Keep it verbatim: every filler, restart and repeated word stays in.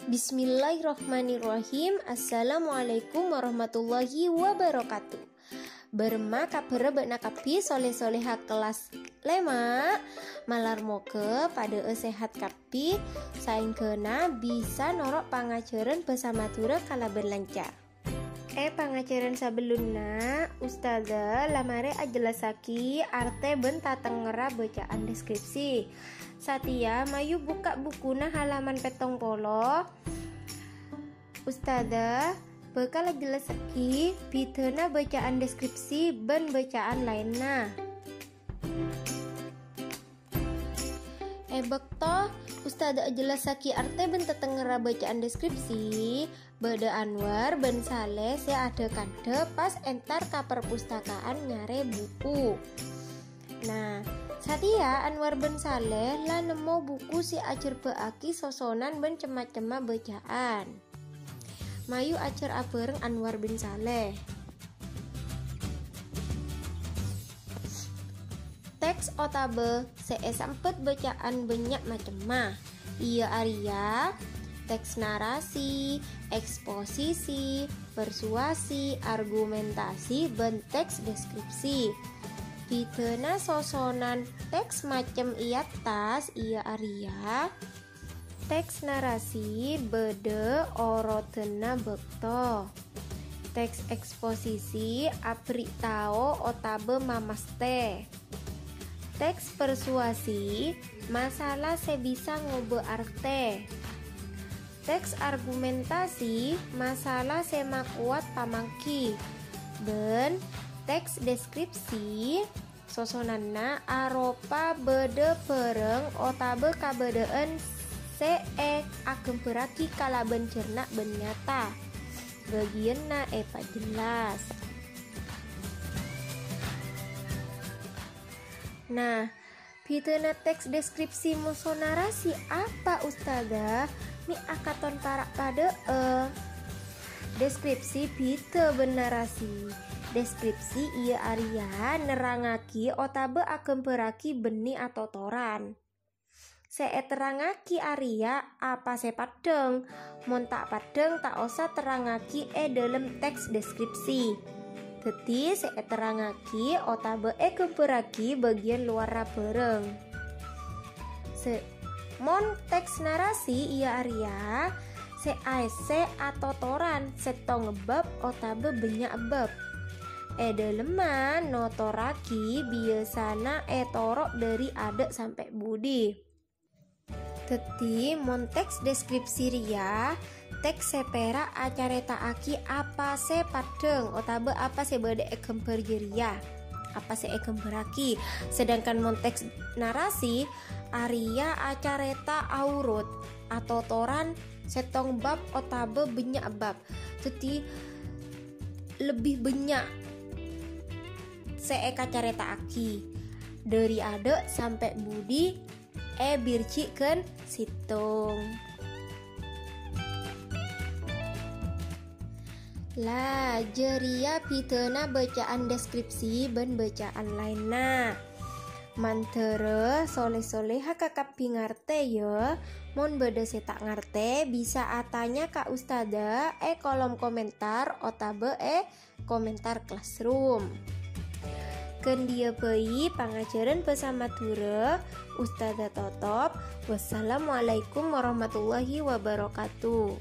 Bismillahirrahmanirrahim. Assalamualaikum warahmatullahi wabarakatuh. Bârâmma kabbhârrâ bâ'na kabbhi, solè-solèha kellas lèma'? Malar moghâ padâ'â sehat kabbhi, saèngghâna bisa noro' pangajhârân bhâsa Madhurâ kalabân lancar. È pangajhârân sabellunna, Ustadzah la marè ajellassaghi artè bân tatengngerra bâca'an deskripsi. Satèya mayu bukka' bukuna halaman pèttong polo. Ustadzah bhâkal ajellassaghi bhidhâna bâca'an deskripsi bân bâca'an laènna. È bâkto Ustadzah ajellassaghi artè bân tatengngerra bâca'an deskripsi, bâdâ Anwar bân Saleh sè adhâ-kadhâ pas entar ka perpustakaan nyarè buku. Nah, satèya Anwar bân Saleh la nemmo buku sè ajhârbâ'âghi sosonan bân cem-macemma bâca'an. Mayu ajhâr abhâreng Anwar bân Saleh. Teks otabâ sè èsambhât bâca'an bânnya' macemma, iyâ arèya teks narasi, eksposisi, persuasi, argumentasi, bân teks deskripsi. Bhidhâna sosonan teks macem è attas, iyâ arèya: teks narasi bâdâ orodhânna bâkto. Teks eksposisi aberri' tao otabâ mamastè. Teks persuasi, masalah sè bisa ngobâ artè. Teks argumentasi, masalah sè makowat pamangghi. Bân teks deskripsi, sosonanna aropa bâdâ bhârâng otabâ kabâdâ'ân sè èaghâmbhârrâghi kalabân jhârna bân nyata. Bâgiyânna èpajellas. Nah, bhidhâna teks deskripsi moso narasi apa, Ustadzah? Mè' akaton para' padâ'â. Deskripsi bhidhâ bân narasi. Deskripsi iyâ arèya nerrangngaghi otabâ aghâmbhârrâghi bânnè atotoran. Sè èterrangngaghi arèya apa sè paddhâng. Mon ta' paddhâng, ta' osa terrangngaghi è dhâlem teks deskripsi. Dhâddhi, sè èterrangngaghi otabâ èghâmbhârrâghi bâgiyân lowarra bhârâng. Sè, mon teks narasi iyâ arèya sè aèssè atotoran sèttong bab otabâ bânnya' bab. È dhâlemma notorrâghi biyasana ètoro' dhâri adâ' sampè' budi. Dhâddhi, mon teks deskripsi rèya, teks sè pèra' acarèta'aghi apa sè paddhâng otabâ apa sè bâdâ è ghâmbhâr jârèya, apa sè èghâmbhârrâghi. Sedangkan mon teks narasi, arèya acarèta aurut, atotoran sèttong bab otabâ bânnya' bab. Dhâddhi, lebbi bânnya' sè èkacarèta'aghi, dhâri adâ' sampè' budi, è birji' ghân sèttong. La, jârèya bhidhâna bâca'an deskripsi bân bâca'an laènna. Mandhârâ solè-solèha kakabbhi ngartè, yâ. Mon bâdâ sè ta' ngartè, bisa atanya ka ustadzah è kolom komentar otabâ è komentar classroom. Ghândhiyâ bhâi pangajhârân bhâsa Madhurâ, Ustadzah totop. Wassalamualaikum warahmatullahi wabarakatuh.